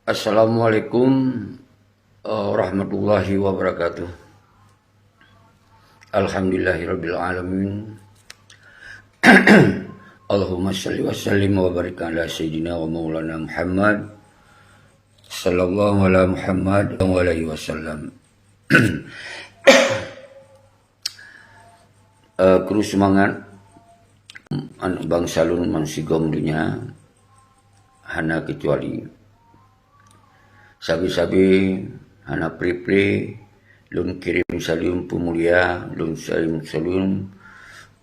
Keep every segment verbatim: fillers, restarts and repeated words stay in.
Assalamualaikum, eh, warahmatullahi wabarakatuh. Alhamdulillahirabbil alamin. Allahumma shalli wa sallim wa barik ala sayyidina wa maulana Muhammad sallallahu ala Muhammad wa alihi wasallam. Eh, kru seumangat, aneuk bansa lôn bansigom donya, hana keucuali. Sabe-sabe, hana pre-pre, lôn kirém saleuem peumulia, lôn kirém saleuem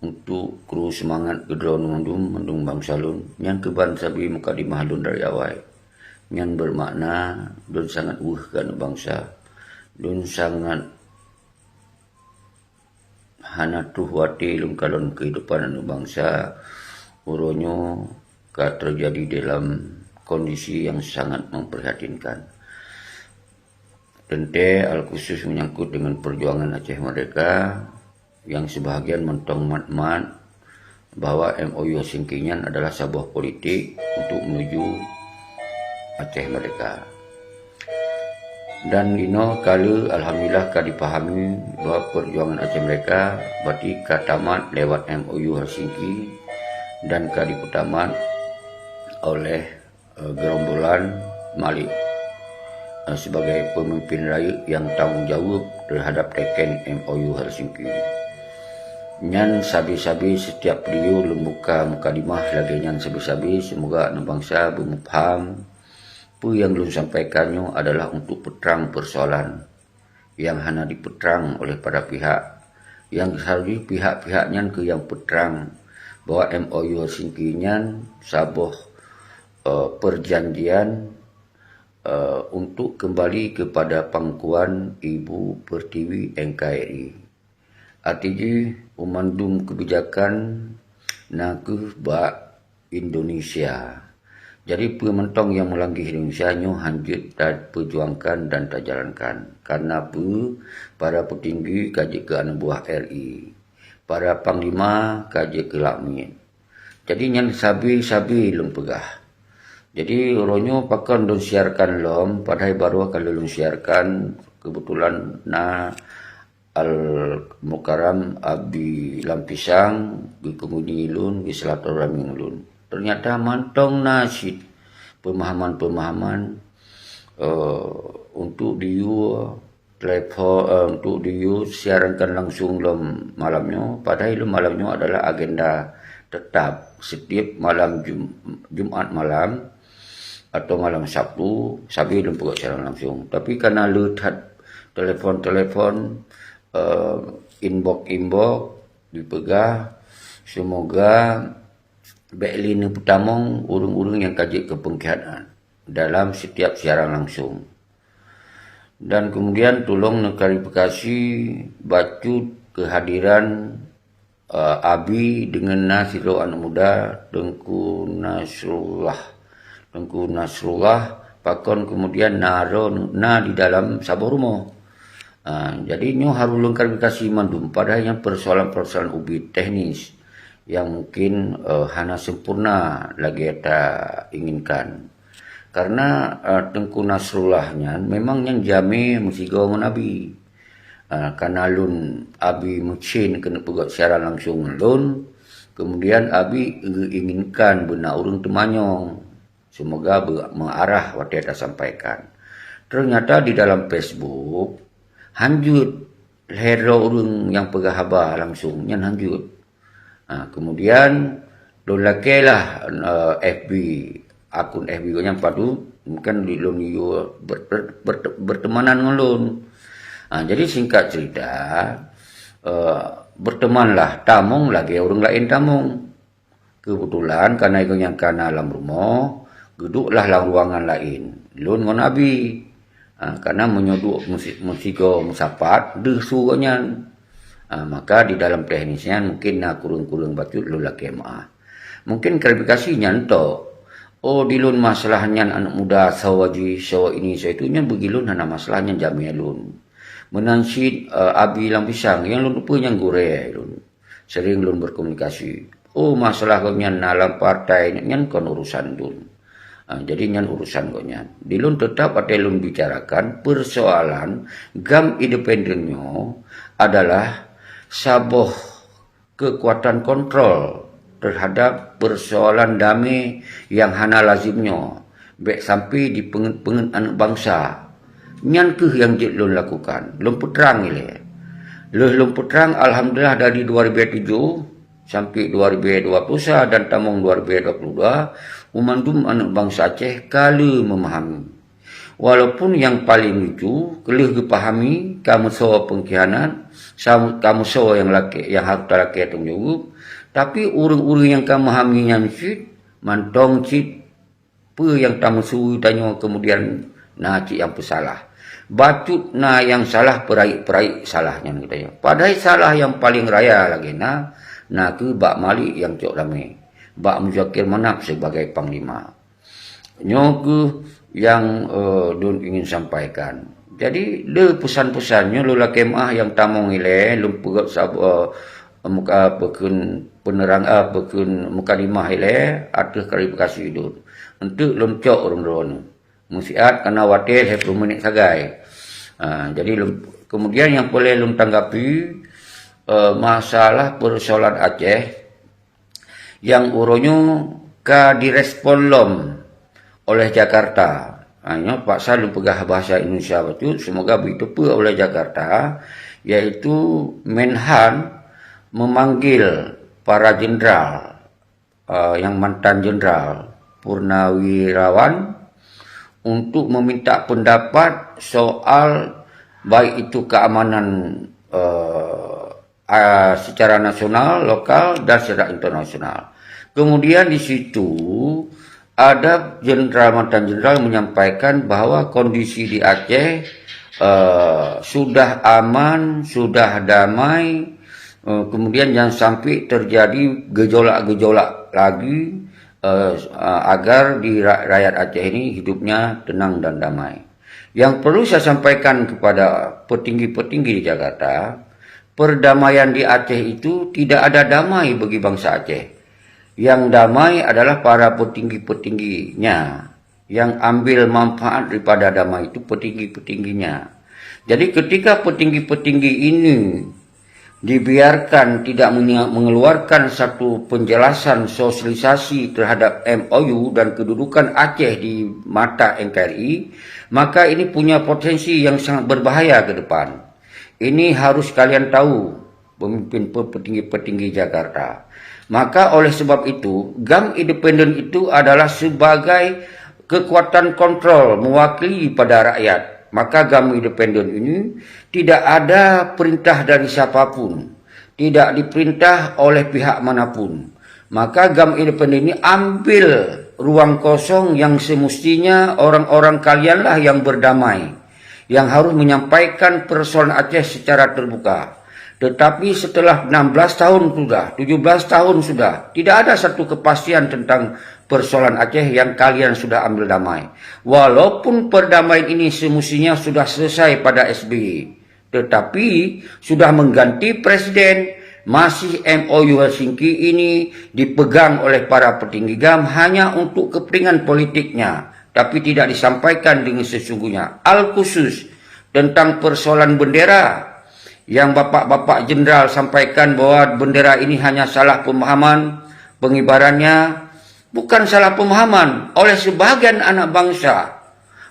untuk kru seumangat keudroe mandum, mandum bansa lôn. Nyan keuban sabe mukadimah lôn dari awai. Nyan beumakna lôn sangat weueh keu aneuk bansa. Lôn sangat hana troh watée lôn kalon keuhidupan aneuk bansa uroe nyoe ka teujadi dalam kondisi nyang sangat memprihatinkan. Teuntée alkhusus menyangkut dengan perjuangan Aceh Merdeka, nyang sibahagian mantong mat-mat bahwa M O U Helsinki nyan adalah saboh politik untuk menuju Aceh Merdeka. Dan inoe ka lheueh alhamdulillah ka dipahami bahwa perjuangan Aceh Merdeka berarti ka tamat lewat M O U Helsinki dan ka dipeutamat oleh eh, gerombolan Malik, eh, sebagai pemimpin rayeuk nyang tanggung jaweueb teuhadab teken M O U Helsinki. Nyan sabe-sabe setiap peudiyue lôn buka mukadimah lagée nyan sabe-sabe, seumoga aneuk bansa beumupaham peue nyang lôn sampaikan nyoe adalah untuk peutrang peusoalan nyang hana dipeutrang oleh para pihak. Nyang seharusnya pihak-pihak nyan keuh nyang peutrang bahwa M O U Helsinki nyan saboh, eh, perjanjian, eh, untuk kembali kepada pangkuan Ibu Pertiwi N K R I. Arti jih, mandum keubijakan na keuh bak Indonesia. Jadi, peue mantong nyang meulanggeh Indonesia nyoe hanjeuet tapeujuangkan dan tajalankan. Karena peue? Para peutinggi ka jeuet keu aneuk buah R I. Para panglima ka jeuet keu lak miet. Jadi, nyan sabe-sabe lôn peugah. Jadi, uroe nyoe pakon lôn siarkan lom, padahai baroe ka lôn siarkan, keubeutulan na Al-Mukarram Abi Lam Pisang geukeumuji lôn, geusilaturahmi ngon lôn. Teunyata mantong na cit peumahaman-peumahaman, eh, untuk diyue telepon, eh, untuk diyue siarankan langsung lom malam nyoe. Padahai lom malam nyoe adalah agenda tetap setiap malam Jum-, Jumat malam atau malam Sabtu, sabe lôn peugah siaran langsung. Tapi kana le that telepon-telepon, eh, inbox-inbox dipeugah, semoga bék lé neupeutamong ureuëng-ureuëng nyang ka jeuet keu peungkhianat dalam setiap siaran langsung. Dan kemudian tulông neuklarifikasi bacut keuhadiran, eh, Abi deungon na sidroe aneuk muda, Teungku Nasrullah. Teungku Nasrullah, pakon kemudian na ro-, na di dalam saboh rumoh. Ah, jadi nyoe harôh lôn klarifikasi mandum, padahai nyan persoalan-persoalan ubit teknis yang mungkin, eh, hana sempurna lagée ta inginkan. Karena, eh, Teungku Nasrullah nyan memang nyan jamé meusigoe ngon Abi. Eh, kana lôn Abi meucén keuneuk peugah siaran langsung ngon lôn, kemudian Abi geuinginkan beuna ureuëng teumanyong. Semoga be-, meuarah watée tasampaikan. Ternyata di dalam Facebook, hanjeuet lhée droe ureuëng nyang peugah haba langsung, nyan hanjeuet. Ha, kemudian lôn lakée lah, eh, F B, akun F B gobnyan padub, kan di lôn yue ber-, ber-, ber-, bertemanan ngon lôn. Ha, jadi singkat cerita, eh, bertemanlah, tamong lagée ureuëng laén tamong. Keubeutulan kana gobnyan kana lam rumoh, geuduek lah lam ruangan laén, lôn ngon Abi. Ha, kana meunyoe duek meusi-, meusigoe meusapat, deuh su gobnyan. Ha, maka di dalam teknis nyan mungkin na kureueng-kureueng bacut lôn lakée meuáh. Mungkin klarifikasi nyan tok. Oh, di lôn masalah nyan aneuk muda, soe jih, soe ini, soe itu, nyan bagi lôn hana masalah, nyan jamé lôn. Meunan cit, eh, Abi Lam Pisang, nyang lôn tupeue nyan gurée lôn. Sering lôn berkomunikasi. Oh, masalah gobnyan na lam partai nyan kon urusan lôn. Ha, jadi nyan urusan gobnyan. Di lôn teutap watée lôn bicarakan, peusoalan GAM independen nyoe adalah saboh keukuatan kontrol teuhadab peusoalan damé nyang hana lazem nyoe, bék sampai dipeungeut-peungeut aneuëk bansa. Nyan kheueh nyang jeuet lôn lakukan. Lôn peutrang ilée. Lheueh lôn peutrang, alhamdulillah, dari dua ribu tujuh sampai dua ribu dua puluh satu dan tamong dua ribu dua puluh dua, meumandum aneuëk bansa Aceh ka le meumahami. Walaupun nyang paleng lucu, keu lheueh geupahami, ka meusoe peungkhianat, sa-, ka meusoe nyang lakée, nyang harôh talakée tanggong jaweueb, tapi ureuëng-ureuëng nyang ka meuhami nyan cit, mantong cit peue nyang tameusu tanyoe keumudian na cit nyang peusalah. Bacut na nyang salah, peurayeuk-peurayeuk salah nyan geutanyoe. Padahai salah nyang paleng raya lagée na, na kheueh bak Malik nyang cok damé, bak Muzakir Manaf sibagai panglima. Nyoe kheueh nyang, eh, lôn ingin sampaikan. Jadi, le peusan-peusan nyoe lôn lakée meuáh nyang tamong ilée, lôn peugét sab-, eh, muka peukheun peuneurang, eh, peukheun mukadimah ilée ateueh klarifikasi lôn. Eunteuk lôn cok ureuëng droeneuh. Meusiat kana watée lhée ploh minét sagai. Ah, jadi lôn, keumudian nyang peureulée lôn tanggapi, eh, masalah peusoalan Aceh, nyang uroe nyoe ka direspon lom oleh Jakarta. Ha, nyoe paksa lôn peugah bahasa Indonesia bacut, semoga beuteupeue oleh Jakarta, yaitu Menhan memanggil para jenderal, eh, nyang mantan jenderal Purnawirawan untuk meminta pendapat soal baik itu keamanan, eh, ah, secara nasional, lokal, dan secara internasional. Kemudian di situ ada jenderal, mantan jenderal menyampaikan bahwa kondisi di Aceh, eh, sudah aman, sudah damai, eh, kemudian jangan sampai terjadi gejolak-gejolak lagi, eh, agar di ra-, rakyat Aceh ini hidupnya tenang dan damai. Yang perlu saya sampaikan kepada petinggi-petinggi di Jakarta, perdamaian di Aceh itu tidak ada damai bagi bangsa Aceh. Yang damai adalah para petinggi-petingginya, yang ambil manfaat daripada damai itu petinggi-petingginya. Jadi ketika petinggi-petinggi ini dibiarkan tidak menye-, mengeluarkan satu penjelasan sosialisasi terhadap M O U dan kedudukan Aceh di mata N K R I, maka ini punya potensi yang sangat berbahaya ke depan. Ini harus kalian tahu, pemimpin pe-, petinggi-petinggi Jakarta. Maka oleh sebab itu, GAM independen itu adalah sebagai kekuatan kontrol mewakili pada rakyat. Maka GAM independen ini tidak ada perintah dari siapapun, tidak diperintah oleh pihak manapun. Maka GAM independen ini ambil ruang kosong yang semestinya orang-orang kalianlah yang berdamai, yang harus menyampaikan persoalan Aceh secara terbuka. Tetapi setelah enam belas tahun sudah, tujuh belas tahun sudah, tidak ada satu kepastian tentang persoalan Aceh yang kalian sudah ambil damai. Walaupun perdamaian ini semestinya sudah selesai pada S B Y, tetapi sudah mengganti presiden, masih M O U Helsinki ini dipegang oleh para petinggi GAM hanya untuk kepentingan politiknya, tapi tidak disampaikan dengan sesungguhnya. Al khusus tentang persoalan bendera yang bapak-bapak jenderal sampaikan bahwa bendera ini hanya salah pemahaman pengibarannya, bukan salah pemahaman. Oleh sebahagian anak bangsa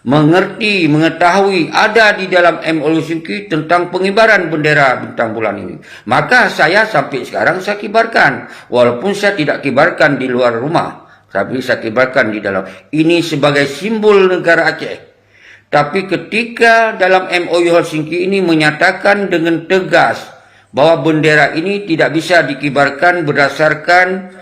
mengerti, mengetahui ada di dalam M O U Helsinki tentang pengibaran bendera bintang bulan ini. Maka saya sampai sekarang saya kibarkan. Walaupun saya tidak kibarkan di luar rumah, tapi saya kibarkan di dalam. Ini sebagai simbol negara Aceh. Tapi ketika dalam M O U Helsinki ini menyatakan dengan tegas bahwa bendera ini tidak bisa dikibarkan berdasarkan,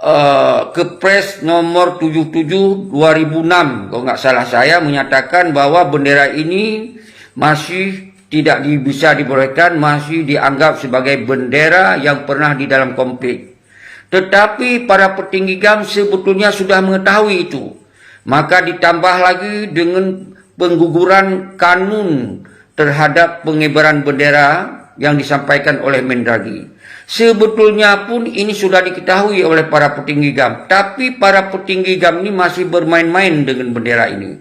eh, Kepres nomor tujuh tujuh dua ribu enam, kalau nggak salah saya, menyatakan bahwa bendera ini masih tidak di-, bisa dibolehkan, masih dianggap sebagai bendera yang pernah di dalam konflik. Tetapi para petinggi GAM sebetulnya sudah mengetahui itu. Maka ditambah lagi dengan pengguguran kanun terhadap pengibaran bendera yang disampaikan oleh Mendagri. Sebetulnya pun ini sudah diketahui oleh para petinggi GAM, tapi para petinggi GAM ini masih bermain-main dengan bendera ini.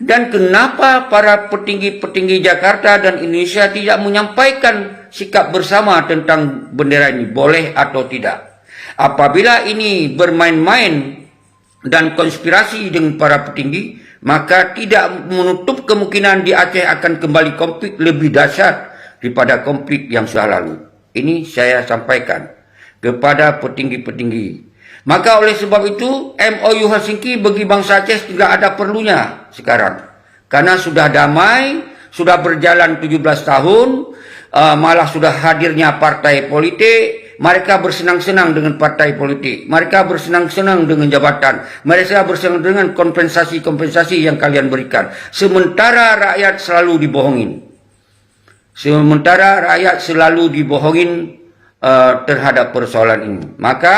Dan kenapa para petinggi-petinggi Jakarta dan Indonesia tidak menyampaikan sikap bersama tentang bendera ini, boleh atau tidak? Apabila ini bermain-main dan konspirasi dengan para petinggi, maka tidak menutup kemungkinan di Aceh akan kembali konflik lebih dahsyat daripada konflik yang sudah lalu. Ini saya sampaikan kepada petinggi-petinggi. Maka oleh sebab itu, M O U Helsinki bagi bangsa Aceh tidak ada perlunya sekarang. Karena sudah damai, sudah berjalan tujuh belas tahun, eh, malah sudah hadirnya partai politik, mereka bersenang-senang dengan partai politik, mereka bersenang-senang dengan jabatan, mereka bersenang dengan kompensasi-kompensasi yang kalian berikan. Sementara rakyat selalu dibohongin. Sementara rakyat selalu dibohongin, eh, terhadap persoalan ini. Maka,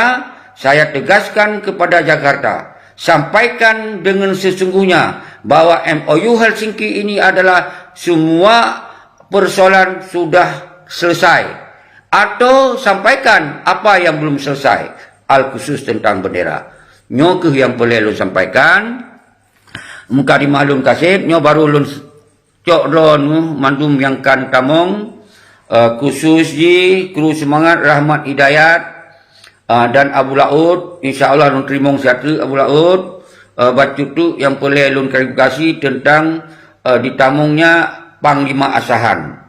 saya tegaskan kepada Jakarta, sampaikan dengan sesungguhnya bahwa M O U Helsinki ini adalah semua persoalan sudah selesai. Atau sampaikan apa yang belum selesai, al khusus tentang bendera. Nyoe keuh yang peureulée lôn sampaikan. Mukadimah lôn kaseb, nyoe baru lôn cok droeneuh mandum nyang ka tamong, eh, khusus jih kru seumangat Rahmat Hidayat, eh, dan Abu Laôt. Insya Allah lôn teurimong siat treuk Abu Laôt, eh, bacut tu nyang peureulée lôn klarifikasi teuntang, eh, ditamongnya Panglima Asahan.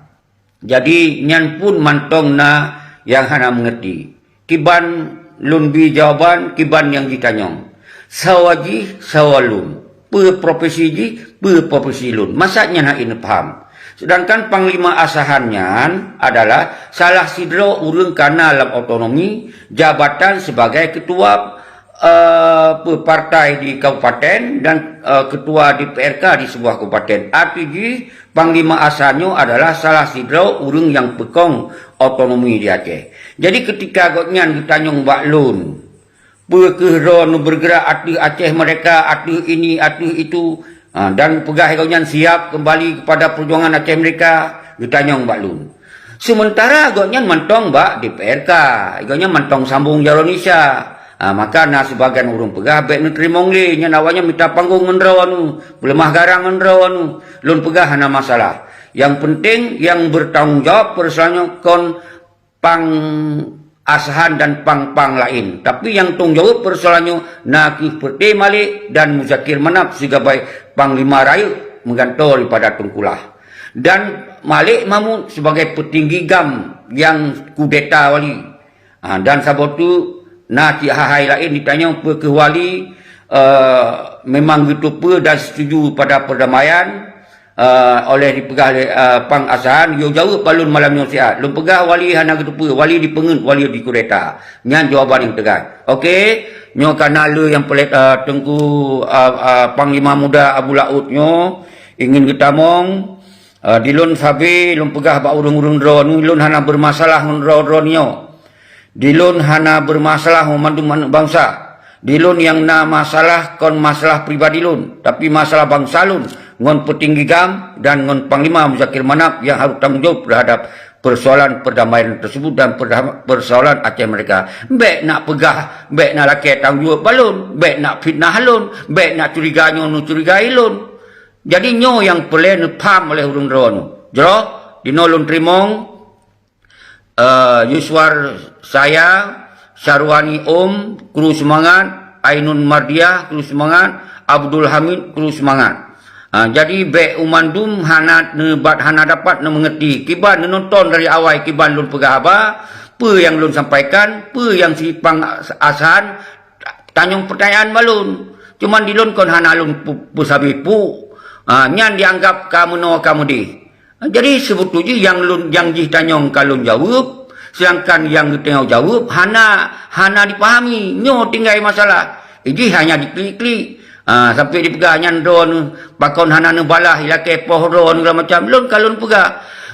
Jadi, nyan pun mantong na nyang hana meungerti. Kiban lôn bi jawaban, kiban nyang jitanyong. Sawa jih, sawa lôn. Peue profesi jih, peue profesi lôn. Masa nyan hana ineuk paham. Sedangkan Panglima Asahan nyan adalah salah sidroe ureuëng kana lam otonomi, jabatan sebagai ketua, eh, pe-, partai di kabupaten dan, eh, ketua D P R K di sebuah kabupaten. Arti jih, Panglima Asahan nyoe adalah salah sidroe ureuëng nyang peukong otonomi di Aceh. Jadi, keutika gobnyan geutanyong bak lôn, "Peue keuh droeneuh bergerak ateueh Aceh Merdeka, ateueh ini, ateueh itu?" Ha, dan peugah gobnyan siap kembali kepada perjuangan Aceh Merdeka, geutanyong bak lôn. Sementara gobnyan mantong bak D P R K, gobnyan mantong sambong jaroe Indonesia. Ha, maka na sibagian ureuëng peugah, "Bék neuteurimong lé, nyan awaknyan mita panggong ngon droeneuh, peuleumah garang ngon droeneuh." Lôn peugah hana masalah. Nyang penting, nyang bertanggung jawab peuresalan nyoe kon Pang Asahan dan pang-pang laén. Tapi nyang tanggung jawab peuresalan nyoe na kheueh Peureté Malik dan Muzakir Manaf sigabai Panglima Rayeuk meugantoe daripada Teungku Lah. Dan Malik Mahmud sebagai peutinggi GAM nyang kudeta wali. Ha, dan saboh tu na cit hai-hai laén ditanyong, peue keuh wali, eh, memang geuteupeue dan setuju pada perdamaian, eh, oleh dipeugah lé, eh, Pang Asahan, yo jaweueb bak lôn malam nyoe siat. Lôn peugah wali hana geuteupeue, wali dipeungeut, wali dikudeta. Nyan jawaban nyang teugas. Oke, nyoe kana le nyang peulet, eh, Teungku, eh, eh, Panglima Muda Abu Laôt nyoe ingin geutamong, eh, di lôn sabe lôn peugah bak ureuëng-ureuëng droeneuh, lôn hana bermasalah ngon droe-droe nyoe. Di lôn hana bermasalah ngon mandum aneuëk bansa. Di lôn nyang na masalah kon masalah pribadi lôn, tapi masalah bansa lôn ngon peutinggi GAM dan ngon Panglima Muzakir Manaf nyang harôh tanggung jawab terhadap persoalan perdamaian tersebut dan perda-, persoalan Aceh Merdeka. Bék nak peugah, bék nak lakée tanggung jawab bak lôn, bék nak fitnah lôn, bék nak curiga nyoe neucurigai lôn. Jadi nyoe nyang peureulée neupaham oleh ureuëng droeneuh. Jroh, dinoe lôn teurimong, eh, Yuswar Saya, Syarwani Om, kru seumangat, Ainun Mardiah, kru seumangat, Abdul Hamid, kru seumangat. Ha, jadi bék u mandum hana neubat, hana dapat neumeungerti. Kiban neunonton dari awai kiban lôn peugah haba, peue nyang lôn sampaikan, peue nyang si Pang Asahan tanyong peutanyaan bak lôn. Cuman di lôn kon hana lôn pu-, peusabe puk. Ha, nyan dianggap ka meunoe ka meudeh. Jadi, seubeutôi jih nyang lôn, nyang jih tanyong ka lôn jaweueb, seudangkan nyang geutanyong jaweueb hana, hana jipahami. Nyoe tinggai masalah. Jih hanya diklik-klik. Ah, sampai jipeugah nyan droeneuh, pakon hana neubalah, ilakée poh droeneuh, segala macam. Lôn ka lôn peugah,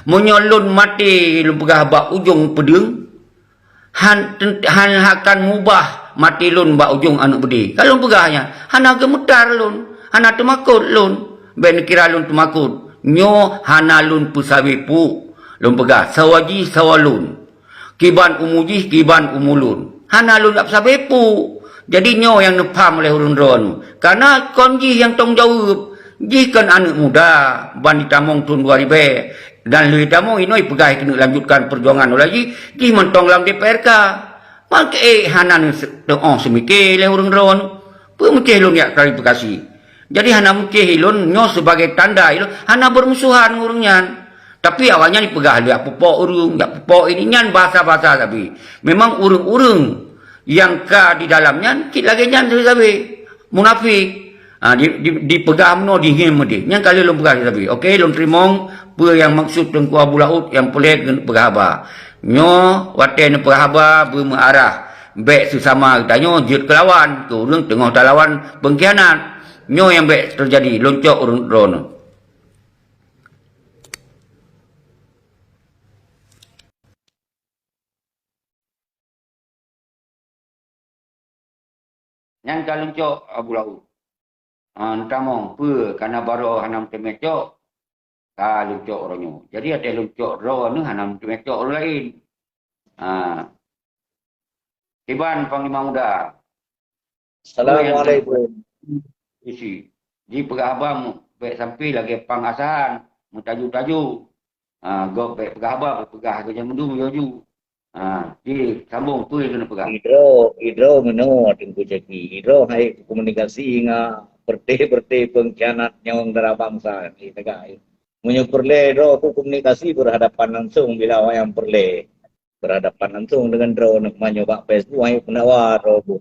meunyoe lôn maté, lôn peugah bak ujong peudeueng, han, han akan mubah maté lôn bak ujong aneuëk beudé. Ka lôn peugah nyan, hana geumeutar lôn, hana teumakot lôn. Bék neukira lôn teumakot. Nyoe hana lôn peusabe puk. Lôn peugah, sawa jih sawa lôn. Kiban umu jih, kiban umu lôn. Hana lôn ap sabe pu. Jadi nyoe nyang neupham oleh ureuëng droeneuh. Karena kon jih nyang tanggung jaweueb. Jih kon aneuëk muda ban jitamong thon dua ribèe. Dan lheueh tamong inoe peugah keuneuk lanjutkan peujuangan ulôn jih, jih mantong lam D P R K. Mangke hana neuteuoh seumike lé ureuëng droeneuh. Peue meucéh lôn jak klarifikasi. Jadi hana meucéh ilôn nyoe sebagai tanda ilôn hana beurmusuhan ngon ureuëng nyan. Tapi awaknyan jipeugah lé jak pupok ureuëng, jak pupok ini nyan bahasa-bahasa sabe. Memang ureuëng-ureuëng nyang ka di dalam nyan cit lagée nyan sabe-sabe. Munafik. Ha, di, di, dipeugah meunoe, dihiem meudeh. Nyang ka lheueh lôn peugah sabe. Oke, lôn teurimong peue nyang maksud Teungku Abu Laôt nyang peureulée keuneuk peugah haba. Nyoe watée neupeugah haba beumeuarah bék seusama geutanyoe jeuet keu lawan, keu ureuëng teungoh talawan peungkhianat. Nyoe nyang bék teujadi, lôn cok ureuëng droeneuh. Nyan ka leuncok Abu Laôt. Ah, neutamong peue kana baroe hana meuteumé cok? Ka leuncok uroe nyoe. Jadi, watée leuncok droeneuh hana meuteumé cok ureuëng laén. Ah. Kiban Panglima Muda. Assalamualaikum. Isi. Jipeugah haba mu, bék sampai lagée pang asahan, meutaju-taju. Ah, gob bék peugah haba, peugah geuh nyan meudum laju. Ha, ji sambong peue keuneuk peugah. Idroe, idroe meunoe Teungku Syaki. Idroe hai komunikasi ngon beureuté-beureuté peungkhianat nyawöng dara bansa. Di tagak. Meunyoe peureulée droe ku komunikasi beurhadapan langsong bila wayang peureulée. Beurhadapan langsong deungon droe, meunyoe bak Facebook hai peundawa droe bu.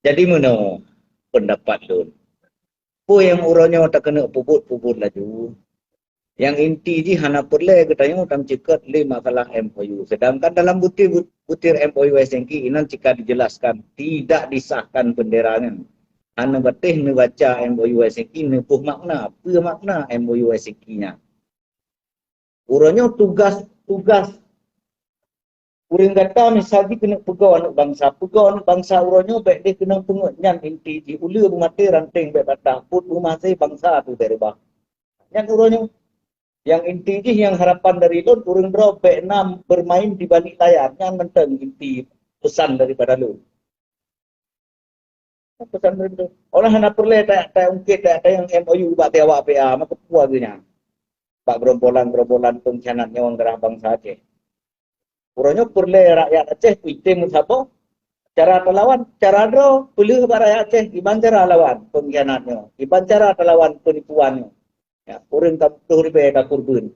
Jadi meunoe peundapat lôn. Peue nyang uroe nyoe takeuneuk peubuet-peubuet laju. Nyang inti jih hana peureulée geutanyoe tameuceukat lé masalah M O U. Sedangkan dalam butir, butir M O U Helsinki inan cit ka dijelaskan tidak disahkan bendera nyan. Hana batéh neubaca M O U Helsinki neuboh makna. Peue makna M O U Helsinki nyan? Uroe nyoe tugas, tugas ureuëng gata misal jih keuneuk peugoe aneuëk bansa. Peugoe aneuëk bansa uroe nyoe bék deh keunong peungeuet, nyan inti jih. Uleue beumaté, ranténg bék patah, buet beumaté, bansa tu bék reubah. Nyan uroe nyoe. Nyang inti jih, nyang harapan dari lôn, ureuëng droe bék na beurmain di balik layar. Nyan mantong inti peusan daripada lôn. Pesan dari tu. Orang hana peureulée ta-, taungkét, ta-, tayang M O U bak awak P A, maka peue geuh nyan. Bak gerombolan-gerombolan peungkhianat nyawöng darah bansa Aceh. Uroe nyoe peureulée rakyat Aceh peuitem meusaboh cara talawan, cara droe peuleueh bak rakyat Aceh, kiban cara lawan peungkhianat nyoe, kiban cara talawan peunipuan nyoe. Ya, ureuëng ka ploh ribée ka kurban.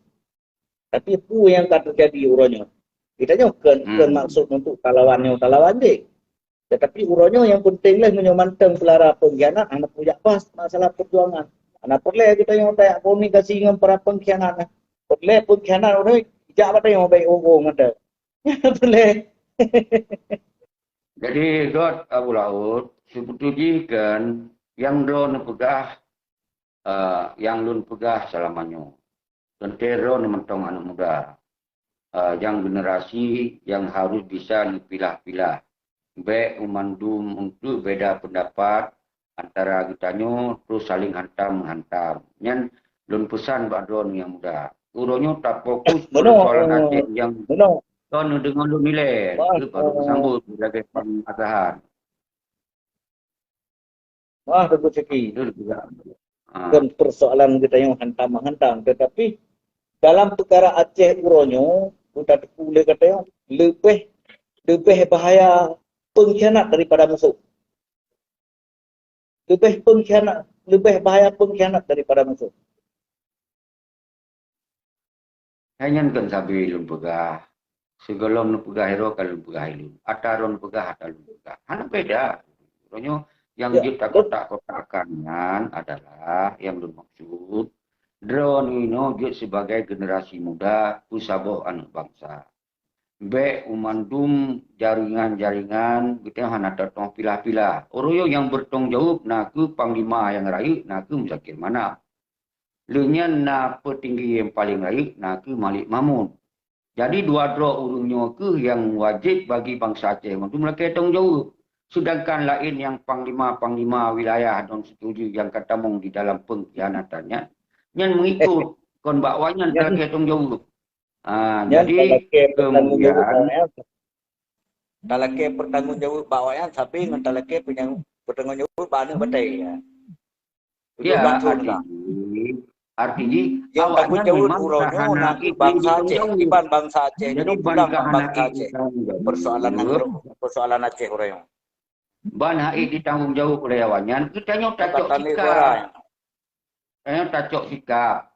Tapi peue nyang ka teujadi uroe nyoe? Geutanyoe kon, kon maksud untuk talawan nyoe talawan deh. Tetapi uroe nyoe nyang penting lé meunyoe mantong peulara peungkhianat, hana peue jak bahas masalah peujuangan. Hana peureulée geutanyoe tajak komunikasi ngon para peungkhianat. Peureulée peungkhianat uroe nyoe jak bak tanyoe baik ureuëng mantong. Peureulée. Jadi, göt Abu Laôt, seubeutôi jih kan, nyang droeneuh peugah, eh, nyang lôn peugah seulama nyoe. Teuntée droeneuh mantong aneuëk muda, eh, nyang generasi nyang harôh bisa neupilah-pilah. Bék mandum untuk beda peundapat antara geutanyoe, terus saling hantam-meuhantam. Nyan lôn peusan bak droeneuh nyang muda. Uroe nyoe tafokus pada persoalan Aceh nyang droeneuh deungon lôn ilée, keu baru meusambot lagée peuasahan. Wah, Teungku Syaki. Kon persoalan geutanyoe hantam-hantam, tetapi dalam peukara Aceh uroe nyoe, geutanyoe lé geutanyoe leubeh, leubeh bahaya peungkhianat daripada musoh. Leubeh peungkhianat, leubeh bahaya peungkhianat daripada musoh. Hai nyan kon sabe lôn peugah. Sigohlom neupeugah droe ka lôn peugah ilôn. Ata droe neupeugah, ata lôn peugah. Hana beda. Uroe nyoe nyang jeuet takotak-kotakkan nyan adalah nyang lôn maksud, droeneuh inoe jeuet sibagai generasi muda peusaboh aneuëk bansa. Bék mandum jaringan-jaringan geutanyoe hana teutoh pilah-pilah. Uroe nyoe nyang beutanggung jaweueb nakeuh panglima nyang rayeuk, nakeuh Muzakir Manaf. Lheueh nyan na peutinggi nyang paleng rayeuk, nakeuh Malik Mahmud. Jadi dua droe ureuëng nyoe kheueh nyang wajéb bagi bansa Aceh mandum lakée tanggung jaweueb. Seudangkan laén nyang panglima-panglima wilayah dan setuju nyang ka tamong di dalam peungkhianatan nyan, nyan meungikot kon bak awaknyan ka lakée tanggung jaweueb. Ah, jadi kemudian talakée pertanggungjaweub bak awaknyan, tapi ngon talakée peunyang-, pertanggungjawab bak aneuk batée, ya. Ya, arti jih, arti jih, awaknyan memang uroe nyoe na bansa Aceh, iban bansa Aceh nyoe pulang bak bansa Aceh. Persoalan nanggroe, persoalan Aceh uroe nyoe. Ban hana ditanggung jaweueb oleh awaknyan, geutanyoe tacok sikap. Tanyoe tacok sikap.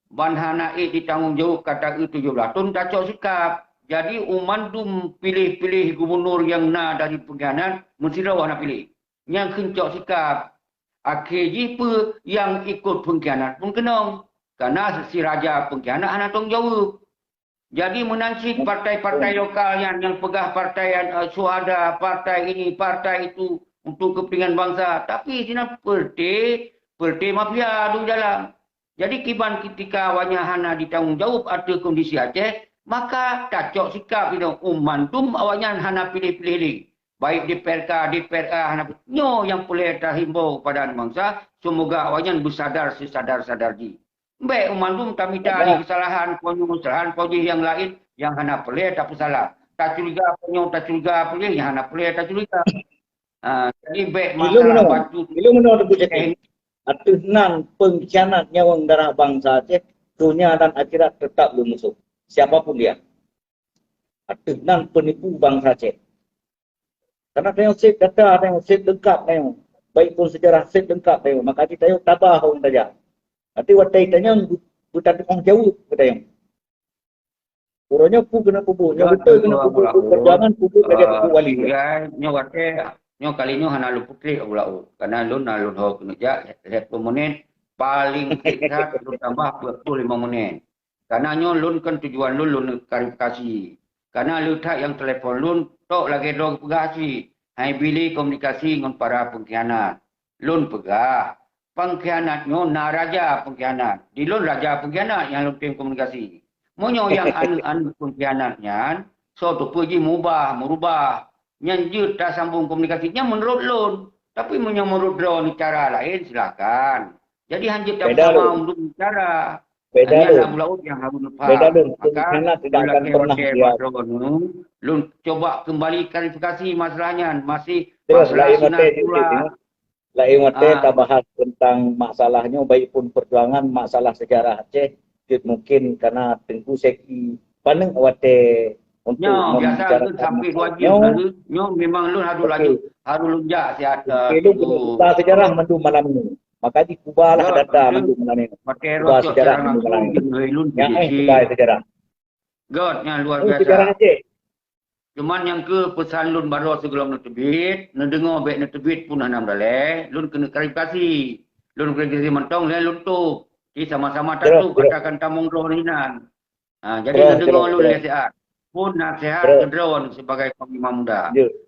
Ban hana ék ditanggung jaweueb kata eu tujoh blaih thon tacok sikap. Jadi, u mandum piléh-piléh gubunur nyang na dari pengkhianat, meusidroe hana piléh. Nyang kheun cok sikap. Akhé jih peue nyang ikot pengkhianat pun keunong. Karena si raja pengkhianat hana tanggung jaweueb. Jadi meunan cit partai-partai lokal nyan nyang peugah partai, eh, syuhada, partai ini, partai itu untuk kepentingan bangsa. Tapi sinan peureté, peureté mafia dum jalan. Jadi kiban ketika awaknyan hana ditanggung jaweueb ateueh kondisi Aceh, maka tacok sikap sidroe u mandum awaknyan hana piléh-piléh lé. Baik D P R K, D P R A hana, nyoe nyang peureulée tahimbau kepada aneuk bangsa, semoga awaknyan beusadar sesadar-sadar jih. Bék u mandum tamita lé keusalahan po nyoe, keusalahan po jih nyang laén nyang hana peureulée tapeusalah. Tacuriga po nyoe, tacuriga po jih nyang hana peureulée tacuriga. Ah, jadi bék masalah bacut. Ilung meunoe Teungku Jacky. Ateueh nan pengkhianat nyawöng darah bansa Aceh, donya dan akhirat teutap lôn musoh. Siapa pun dia. Ateueh nan peunipu bansa Aceh. Karena tanyoe seb data, tanyoe seb leungkap tanyoe. Baik pun sejarah seb leungkap tanyoe. Maka jih tanyoe tabah ureuëng tajak. Nanti watée tanyoe beu-, beutanggung jaweueb keu tanyoe. Uroe nyoe peue keuneuk peubuet, nyoe beutôi keuneuk peubuet, perjuangan peubuet lagée peubuet wali. Tinggai nyoe watée, nyoe kali nyoe hana lôn peutrek u laôt. Karena lôn na lôn ho keuneuk jak lhèe ploh menit, paling singkat lôn tambah dua puluh lima menit. Karena nyoe lôn kan tujuan lôn, lôn klarifikasi. Karena le that nyang telepon lôn, tok lagée droe geupeugah cit, hai bi lé komunikasi ngon para pengkhianat. Lôn peugah, pengkhianat nyoe na raja pengkhianat. Di lôn raja pengkhianat nyang lôn tem komunikasi. Meunyoe nyang aneuëk-aneuëk pengkhianat nyan, soe teupeu jih mubah, meurubah, nyan jeuet tasambong komunikasi nyan meunurot lôn. Tapi meunyoe meunurot droeneuh cara laén, silakan. Jadi hanjeuet tapeutamong lôn cara. Beda lôn. Beda lôn. Maka, pengkhianat tidak akan pernah dia. Lôn coba kembali klarifikasi masalah nyan. Masih terus masalah lain sunat watée pula. Lain watée tabahas tentang masalah nyoe, baik pun perjuangan, masalah sejarah Aceh, jeuet mungkin karena Teungku Syeki paneuk watée untuk membicarakan masalah nyoe. Nyoe memang lôn harus laju, harus lôn jak siat, eh, lôn keuneuk buka sejarah mandum malam nyoe. Maka jikubalah data mandum malam nyoe. Kuba sejarah mandum malam nyoe. Nyang éh kuba sejarah. Göt nyang luar biasa. Sejarah Aceh. Cuman nyang keu peusan lôn baroe sigohlom neuteubiet, neudeungoe bék neuteubiet pun hana meudalée, lôn keuneuk klarifikasi. Lôn klarifikasi mantong lé lôn tôb. Jadi sama-sama tatôb atakan tamong droe hinan. Ha, jadi neudeungoe lôn nasihat. Pun nasihat keu droe sibagai panglima muda,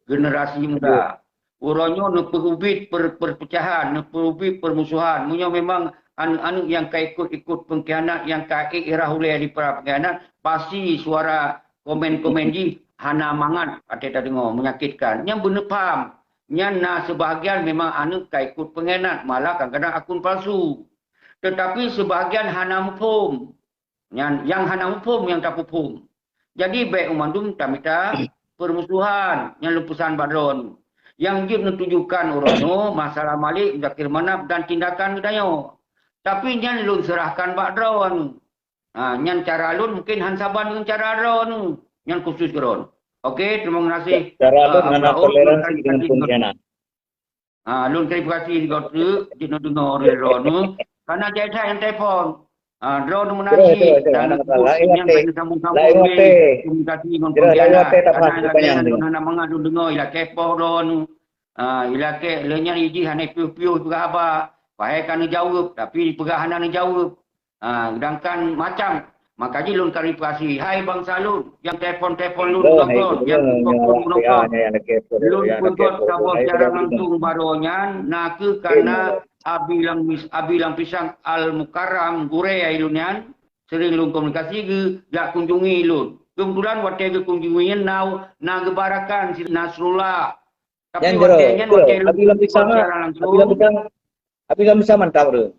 generasi muda. Uroe nyoe neupeubiet per-, perpecahan, neupeubiet permusuhan. Meunyoe memang aneuëk-aneuëk nyang ka ikot-ikot pengkhianat, nyang ka ék irah ulée di para pengkhianat, pasti suara komen-komen jih hana mangat até tadeungoe, menyakitkan. Nyan beuneupham. Nyan na seubahagian memang aneuëk ka ikot pengkhianat, malah kadang-kadang akun palsu. Tetapi seubahagian hana muphom. Nyan nyang hana muphom nyang tapeuphom. Jadi bék u mandum tamita permusuhan nyang lôn peusan bak droeneuh. Nyang jeuet neutujukan uroe nyoe masalah Malik, Muzakir Manaf dan tindakan geutanyoe. Tapi nyan lôn seurahkan bak droeneuh. Ha, nyan cara lôn mungkin han saban deungon cara droeneuh. Nyan khusus keu droeneuh. Oke, terima kasih. Cara lôn hana toleransi dengan pengkhianat. Ha, lôn klarifikasi sigoe teuk, jeuet neudeungoe lé droeneuh. Karena jai that nyang telepon. Ha, droeneuh meunan cit, dan nyang teupeu nyang ka sambung-sambung lé komunikasi ngon pengkhianat. Karena lagée nyan lôn hana mangat lôn deungoe, ilakée poh droeneuh. Ha, ilakée lé nyan ijih hana piôh-piôh peugah haba. Padahai ka neujaweueb, tapi peugah hana neujaweueb. Ha, sedangkan macam, maka jih lôn klarifikasi, hai bansa lôn, nyang telepon-telepon lôn, nyang telepon lôn, lôn peugöt saboh siaran langsung baroe nyan, na kheueh karena Abi Lam Mis-, Abi Lam Pisang Al Mukarram, gurée lôn nyan, sering lôn komunikasi geu-, jak kunjungi lôn. Kebetulan watée geukunjungi nyan na, na geuba rakan si Nasrullah. Tapi watée nyan, watée lôn peugöt siaran langsung, Abi Lam Pisang mantap tu.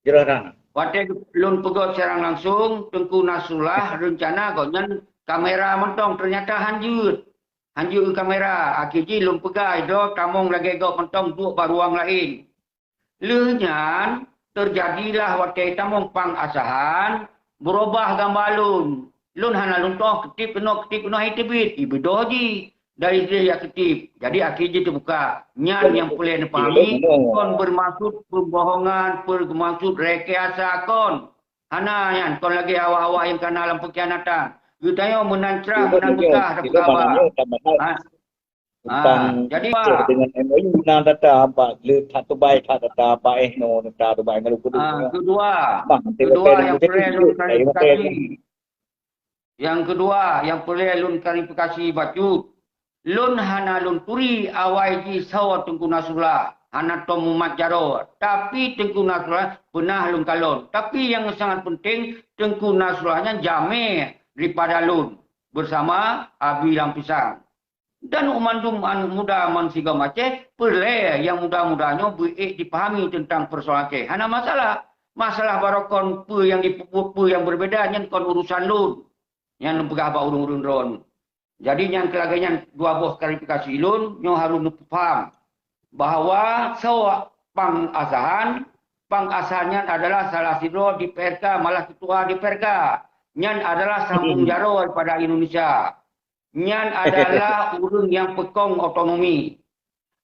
Jroh dah. Watèe lôn peugöt siaran langsung, Teungku Nasrullah rencana gobnyan kamera mantong, teunyata han jeuet. Han jeuet keu kamera, akhé jih lôn peugah droe tamong lagèe gob mantong duek bak ruang laén. Lheueh nyan, teujadilah watèe tamong Pang Asahan, beurubah gamba lôn. Lôn hana lôn toh keutip keunoe, keutip keunoe, hai teubiet, ibeudôh jih dari jih jak keutip. Jadi akhé jih teubuka. Nyan nyang peureulèe neupahami, kon beumaksud peubohongan, beumaksud rekayasa kon. Hana nyan, kon lagèe awak-awak nyang kana lam peukhianatan. Geutanyoe meunan crah, meunan beukah, dah peugah haba. Ha. Ah, jadi, Pak, dengan M O U na data bak le that tubai that data bak eh no data tubai ngalui kudu. Ah, kedua, kedua yang perlu lôn klarifikasi. Yang kedua yang perlu lôn klarifikasi bacut. Lôn hana lôn turi awai jih sawa Teungku Nasrullah, hana tom mumat jaroe. Tapi Teungku Nasrullah pernah lôn kalon. Tapi yang sangat penting Teungku Nasrullah nyan jamé daripada lôn bersama Abi Lam Pisang. Dan mandum aneuk muda man sigom Aceh, peureulèe nyang muda-muda nyoe beuék jipahami teuntang peusoalan Aceh. Hana masalah. Masalah barokon peue nyang jipeubuet, peue nyang beubeda, nyan kon urusan lôn. Nyan lôn peugah bak ureueng-ureueng droeneuh. Jadi nyan keu lagèe nyan dua boh klarifikasi lôn, nyoe harôh neupeupaham bahwa soe Pang Asahan, Pang Asahan nyan adalah salah sidroe di P R K, malah ketua di P R K. Nyan adalah sambung jaroe daripada Indonesia. Nyan adalah ureueng nyang peukong otonomi.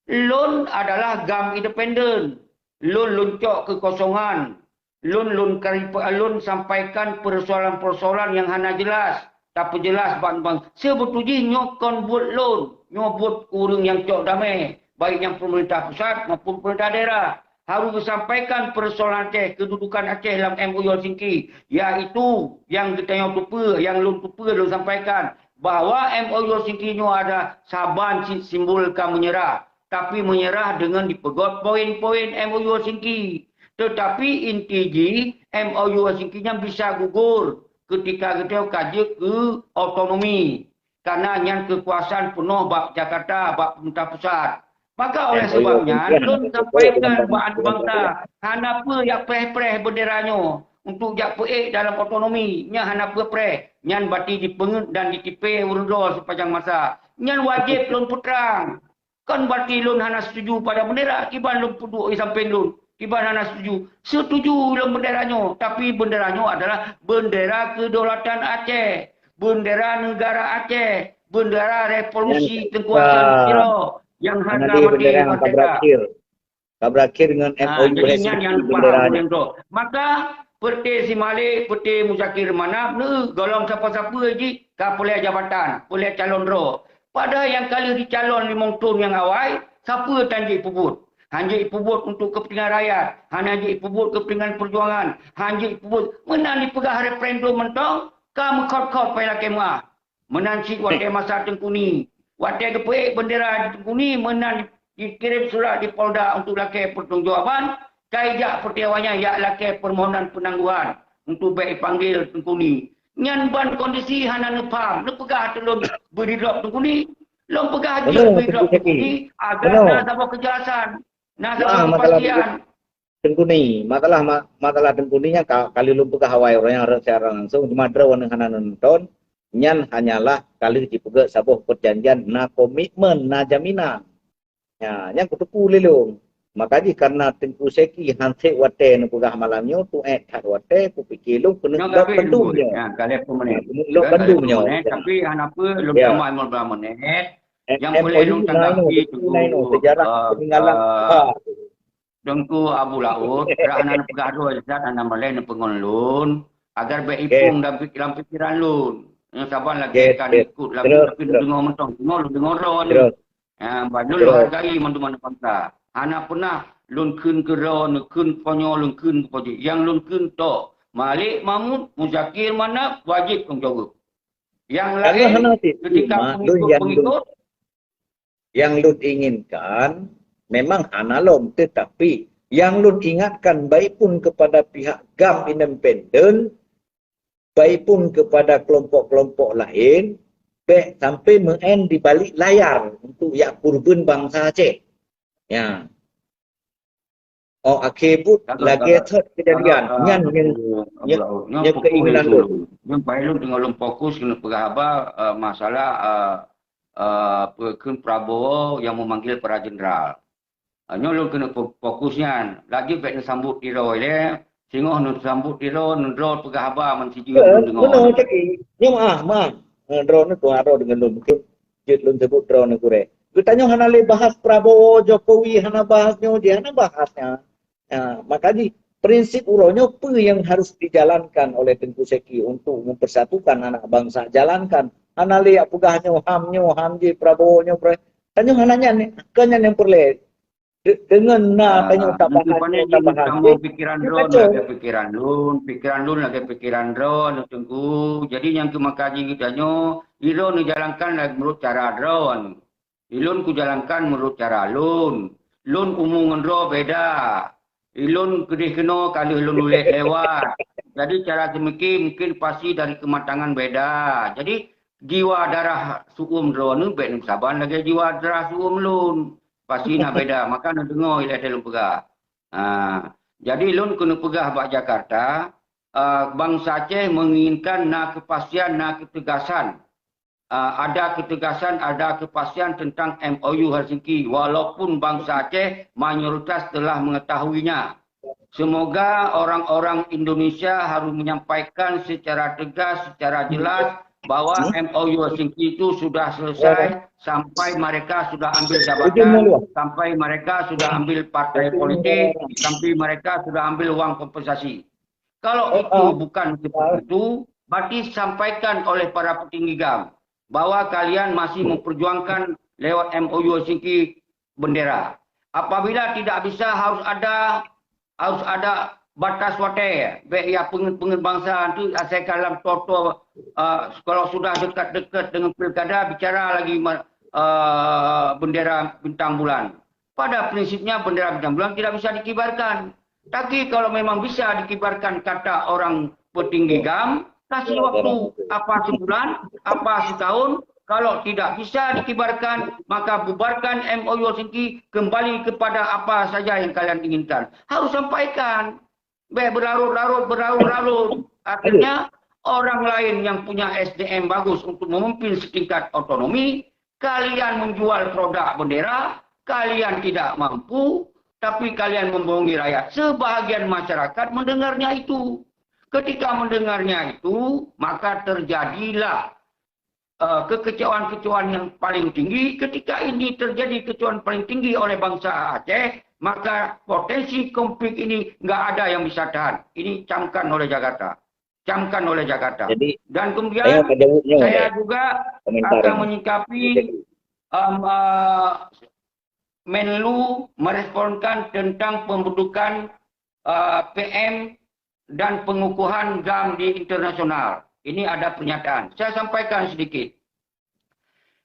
Lôn adalah GAM independen. Lôn lôn cok keukosongan. Lôn lôn kari-, lôn sampaikan persoalan-persoalan nyang hana jelas, tapeujelas bak bang. Seubeutôi jih nyoe kon buet lôn, nyoe buet ureueng nyang cok damé, baik nyang peumeurintah pusat maupun peumeurintah daerah. Harôh geusampaikan peusoalan Aceh, keududukan Aceh lam M O U Helsinki, yaitu nyang geutanyoe teupeue, nyang lôn teupeue lôn sampaikan bahwa M O U Helsinki nyoe adalah saban si-, simbol ka meunyeurah, tapi meunyeurah deungon jipeugöt poin-poin M O U Helsinki. Teutapi inti jih, M O U Helsinki nyan bisa gugur keutika geutanyoe ka jeuet keu otonomi. Karena nyan keukuasaan peunoh bak Jakarta, bak pemerintah pusat. Maka oleh sebab nyan, lôn sampaikan bak aneuk bangsa, hana peue jak preh-preh bendera nyoe untuk jak peuék dalam otonomi. Nyan hana peue preh. Nyan bati jipeungeut dan jitipée ureueng droe sepanjang masa. Nyan wajéb lôn peutrang. Kon berarti lôn hana setuju pada bendera, kiban lôn peuduek di sampéng lôn, kiban hana setuju. Setuju lôn bendera nyoe, tapi bendera nyoe adalah bendera kedaulatan Aceh, bendera negara Aceh, bendera revolusi Teungku Hasan Tiro yang harga mati merdeka. Ka berakhir ngon M O U Helsinki bendera nyoe. Maka, peureté si Malik, peureté Muzakir Manaf, neu, golom sapa-sapa jih ka peureulèe jabatan, peureulèe calon droe. Padahai nyang ka lheueh jicalon limong thon nyang awai, sapeue tan jeuet peubuet? Han jeuet peubuet untuk kepentingan rakyat, hana jeuet peubuet kepentingan perjuangan, han jeuet peubuet meunan jipeugah referendum mantong, ka meukhot-khot payah lakèe meu'ah. Meunan cit watèe masa Teungku Ni. Watèe geupeuék bendera Teungku Ni, meunan jikirém surat di Polda untuk lakèe pertanggungjawaban, ka ijak peureté awaknyan jak lakèe permohonan penangguhan untuk bèk ipanggil Teungku Ni. Nyan ban kondisi hana neupaham, neupeugah ateueh lôn bri drop Teungku Ni. Lôn peugah jeuet bri drop Teungku Ni agar na saboh keujelasan, na saboh kepastian. Teungku Ni, masalah ma-, masalah Teungku Ni nyan ka, ka lheueh lôn peugah awai uroe nyan siaran langsung, cuma droeneuh hana nonton, nyan hanyalah ka lheueh jipeugöt saboh peujanjian, na komitmen, na jaminan. Nyan, nyan kuteupeu lé lôn. Maka jih karena Teungku Seki han sép watèe neupeugah malam nyoe, tu'et that watèe, kupike lôn keuneuk lôn bandum nyoe. Keuneuk lôn bandum nyoe. Tapi hana peue, lôn tamah lima belas menit. Nyang peureulèe lôn tanggapi Teungku, sejarah peninggalan. Teungku Abu Laôt, rak hana neupeugah droe, zat hana malèe neupeungon lôn, agar bèk ipông lam pik-, lam pikeran lôn. Nyang saban lagèe ka ikot lagèe, tapi lôn deungö mantong, deungö lôn deungö droe nyoe. Ha, ban lôn hargai mandum aneuk bangsa. Hana peunah lôn kheun keu droe, lôn kheun keu po nyoe, lôn kheun keu po jih. Nyang lôn kheun tok, Malik Mahmud, Muzakir Manaf, wajéb tanggung jaweueb. Nyang laén, ketika pengikut-pengikut, Nyang lôn inginkan memang hana lom, tetapi nyang lôn ingatkan baik pun kepada pihak GAM independen, baik pun kepada kelompok-kelompok laén, bèk sampai meu'en di balik layar untuk jak purbeuen bansa Aceh. Ya. Oh, akhé buet lagèe thot keujadian. Nyan nyang, nyang keinginan lôn. Nyang paléng lôn teungoh lôn fokus keuneuk peugah haba, eh, masalah, eh, eh, peue kheun Prabowo nyang memanggil para jeneral. Ah, nyoe lôn keuneuk fo-, fokus nyan. Laju bèk neusambot tiroe lé, singoh neusambot tiroe, neudroe peugah haba meusijeue lôn deungoe. Meunoe cit, nyoe meu'ah, meu'ah. Eh, droeneuh tuha droe deungon lôn, mungkin jeuet lôn seubut droeneuh gurèe. Geutanyoe hana lé bahas Prabowo, Jokowi, hana bahas nyoe jih, hana bahas nyan. Ah, maka jih, prinsip uroe nyoe peue nyang harus dijalankan oleh Teungku Seki untuk mempersatukan anak bangsa? Jalankan. Hana lé jak peugah nyoe ham nyoe, ham jih Prabowo nyoe, Pra-, tanyoe hana nyan, kon nyan nyang peureulèe. De-, deungon na tanyoe tabahan, tabahan. Pikiran droeneuh lagèe pikiran lôn, pikiran lôn lagèe pikiran droeneuh, Teungku. Jadi nyang keu maka jih geutanyoe, droeneuh jalankan lagèe meunurot cara droeneuh. Ulôn kujalankan meunurot cara lôn. Lôn umu ngon droe beda. Ulôn keudeh keunoe ka lheueh lôn ulèe lewat. Jadi cara seumiki mungkin pasti dari keumatangan beda. Jadi jiwa darah su'uem droeneuh bèk neusaban lagèe jiwa darah su'uem lôn. Pasti na beda. Maka neudeungoe ilèe lôn peugah. Ha. Jadi lôn keuneuk peugah bak Jakarta, eh, bansa Aceh menginginkan na keupastian, na keutegasan. Ah, ada ketegasan, ada kepastian tentang M O U Helsinki, walaupun bangsa Aceh mayoritas telah mengetahuinya. Semoga orang-orang Indonesia harus menyampaikan secara tegas, secara jelas bahwa M O U Helsinki itu sudah selesai sampai mereka sudah ambil jabatan, sampai mereka sudah ambil partai politik, sampai mereka sudah ambil uang kompensasi. Kalau itu bukan seperti itu, berarti sampaikan oleh para petinggi GAM bahwa kalian masih memperjuangkan lewat M O U Helsinki bendera. Apabila tidak bisa, harus ada, harus ada batas watèe. Bèk ya peungeut-peungeut bansa tu asai ka lam toto, eh, kalau sudah dekat-dekat dengan pilkada, bicara lagi ma-, eh, bendera bintang bulan. Pada prinsipnya bendera bintang bulan tidak bisa dikibarkan. Tapi kalau memang bisa dikibarkan kata orang petinggi GAM, kasih waktu apa sebulan, apa setahun, kalau tidak bisa dikibarkan, maka bubarkan M O U Helsinki, kembali kepada apa saja yang kalian inginkan. Harus sampaikan. Bèk berlarut-larut, berlarut-larut. Akhirnya, orang lain yang punya S D M bagus untuk memimpin setingkat otonomi, kalian menjual produk bendera, kalian tidak mampu, tapi kalian membohongi rakyat. Sebahagian masyarakat mendengarnya itu. Ketika mendengarnya itu, maka terjadilah, eh, kekecewaan-kekecewaan yang paling tinggi. Ketika ini terjadi kekecewaan paling tinggi oleh bangsa Aceh, maka potensi konflik ini nggak ada yang bisa tahan. Ini camkan oleh Jakarta. Camkan oleh Jakarta. Jadi, dan kemudian saya juga akan menyikapi, em, eh, Menlu meresponkan tentang pembentukan, eh, P M dan pengukuhan GAM di internasional. Ini ada pernyataan. Saya sampaikan sedikit.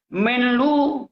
Menlu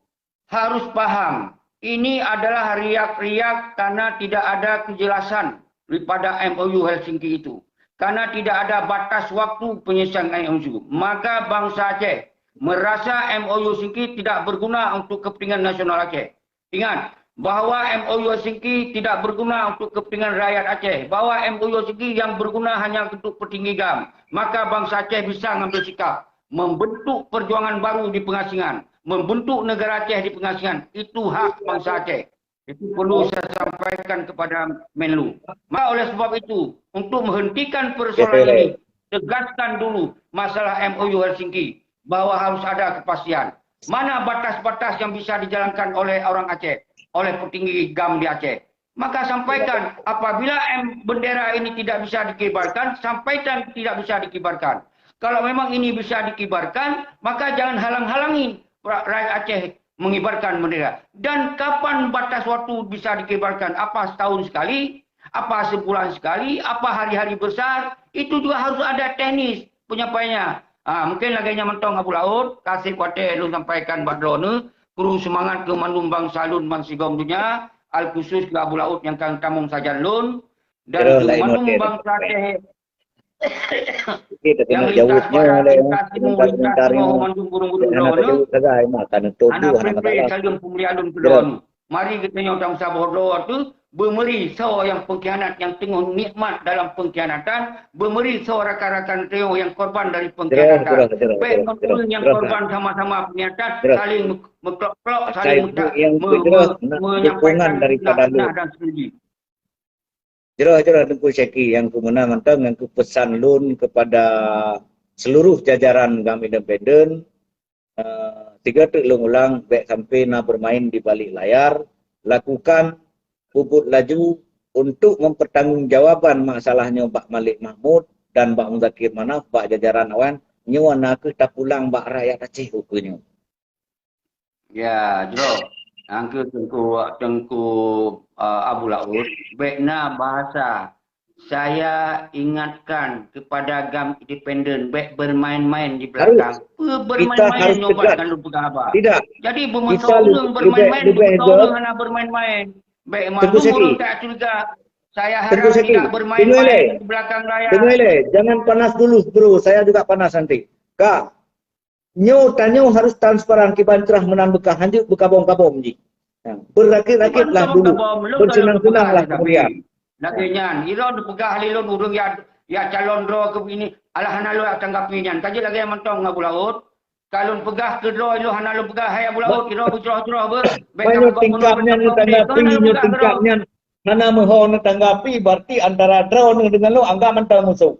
harus paham, ini adalah riak-riak karena tidak ada kejelasan daripada M O U Helsinki itu. Karena tidak ada batas waktu penyelesaian M O U. Maka bangsa Aceh merasa M O U Helsinki tidak berguna untuk kepentingan nasional Aceh. Ingat, bahwa M O U Helsinki tidak berguna untuk kepentingan rakyat Aceh, bahwa M O U Helsinki yang berguna hanya untuk petinggi GAM. Maka bangsa Aceh bisa ngambil sikap, membentuk perjuangan baru di pengasingan, membentuk negara Aceh di pengasingan. Itu hak bangsa Aceh. Itu perlu saya sampaikan kepada Menlu. Maka oleh sebab itu, untuk menghentikan persoalan ini, tegaskan dulu masalah M O U Helsinki, bahwa harus ada kepastian. Mana batas-batas yang bisa dijalankan oleh orang Aceh, oleh petinggi GAM di Aceh? Maka sampaikan, apabila M-, bendera ini tidak bisa dikibarkan, sampaikan tidak bisa dikibarkan. Kalau memang ini bisa dikibarkan, maka jangan halang-halangi ra-, rakyat Aceh mengibarkan bendera. Dan kapan batas waktu bisa dikibarkan? Apa setahun sekali? Apa sebulan sekali? Apa hari-hari besar? Itu juga harus ada teknis penyampaiannya. Ah, mungkin lagèe nyan mantong Abu Laut, ka sép watèe lôn sampaikan bak droeneuh, kru seumangat keu mandum bansa lôn bansigom donya, al khusus keu Abu Laut nyang ka tamong sajan lôn, dan keu mandum bansa Aceh nyang lintas barat, lintas timur, lintas timoh, mandum burung-burung droeneuh, hana preh-preh saleuem peumulia lôn keu droeneuh. Mari geutanyoe tameusaboh droe teuh, beumeuri soe nyang pengkhianat nyang teungoh nikmat dalam pengkhianatan, beumeuri soe rakan-rakan tanyoe nyang korban dari pengkhianatan. Jroh, jroh, jroh, bèk jroh, ngon ureueng nyang korban sama-sama pengkhianatan, jroh, saling meuklok-klok, saling meuta-, me-, me-, menyampaikan dukungan daripada fitnah, fitnah dan setuju. Jroh, jroh, Teungku Syaki, nyang keu meunan mantong nyang keu peusan lôn kepada seluruh jajaran GAM Independen, eh, sigoe teuk lôn ulang, bèk sampai na bermain di balik layar, lakukan, peubuet laju untuk mempertanggungjawabkan masalah nyoe bak Malik Mahmud dan bak Muzakir Manaf, bak jajaran awaknyan, nyoe na kheueh tapulang bak rakyat Aceh ukeue nyoe. Ya, jroh. Nyang keu Teungku, Teungku, eh, Abu Laôt, bèk na bahasa saya ingatkan kepada GAM Independen, bèk bermain-main di belakang. Harus. Peue bermain-main nyoe bak tegas. Tidak. Jadi, beumeusok ureueng bermain-main, beumeusok ureueng hana bermain-main. Bèk mandum ureueng tak curiga. Saya harap tidak bermain-main di belakang layar. Teungku Syaki, teungku Syaki. Teungku Syaki, teungku Syaki. Teungku Syaki, teungku Syaki. Teungku Syaki, jangan panas dulu, bro. Saya juga panas nanti. Ka. Nyoe tanyoe harus transparan kiban crah meunan beukah, hanjeuet beukabom-kabom jih. Ha, berakit-rakitlah dulu, bersenang-senanglah kemudian. Lagèe nyan, droeneuh peugah lé lôn ureueng ya, ya calon droe keu ini, alah hana lôn tanggapi nyan. Ka jeuet lagèe mantong Abu Laôt. Ka lôn peugah keu droe lôn hana lôn peugah, hai Abu Laôt, droe beujroh-jroh beuh. Bèk nyoe tingkat nyan neutanggapi, nyoe tingkat nyan hana meuho neutanggapi, berarti antara droeneuh deungon lôn anggap mantong musoh.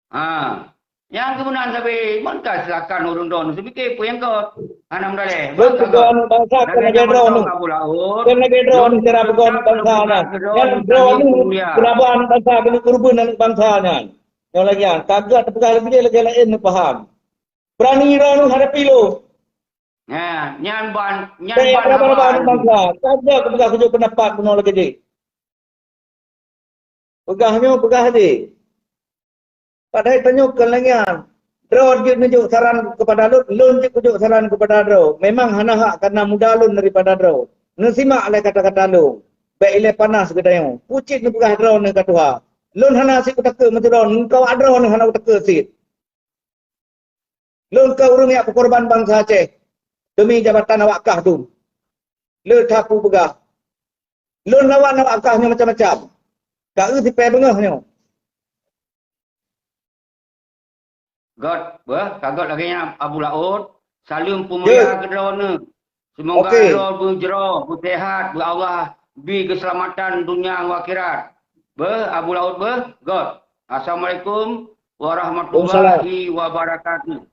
Ha. Nyang keubeunaan sabe, meunan ka silakan ureueng droeneuh seupike peue nyang ka. Hana meudaleh. Lôn peugah aneuk bansa kon lagèe droeneuh. Kon lagèe droeneuh cara peugah aneuk bansa nyan. Nyan droeneuh peuraba aneuk bansa keuneuk keureubeuen aneuk bansa nyan. Nyoe lagèe nyan, ka geupeugah leubeh lagèe laén neupaham. Berani droeneuh hadapi lôn. Nyan, nyan ban, nyan ban peuraba aneuk bansa. Ka geupeugah kujok peundapat bunoe lagèe jih. Peugah nyoe, peugah jih. Padahai tanyoe kon lagèe nyan. Droe jeuet neujok saran keupada lôn, lôn jeuet kujok saran keupada droe. Memang hana hak kareuna muda lôn daripada droe. Neusimak lé kata-kata lôn. Bèk ilèe panas geutanyoe. Peue cit neupeugah droeneuh ka tuha. Lôn hana sit kutakeue meusidroe, ngon kawak droeneuh hana kutakeue sit. Lôn ka ureueng nyang peukorban bansa Aceh deumi jabatan awak kah tu. Le that kupeugah. Lôn lawan awak kah nyoe macam-macam. Ka eu sipèe beungoh nyoe. Göt, beuh, ka göt lagèe nyan Abu Laôt. Saleuem peumulia keu droeneuh. Seumoga droe beujroh, beuseuhat, beu Allah bi keuseulamatan dunia ngon akhirat. Beuh, Abu Laôt beuh, göt. Assalamualaikum warahmatullahi wabarakatuh.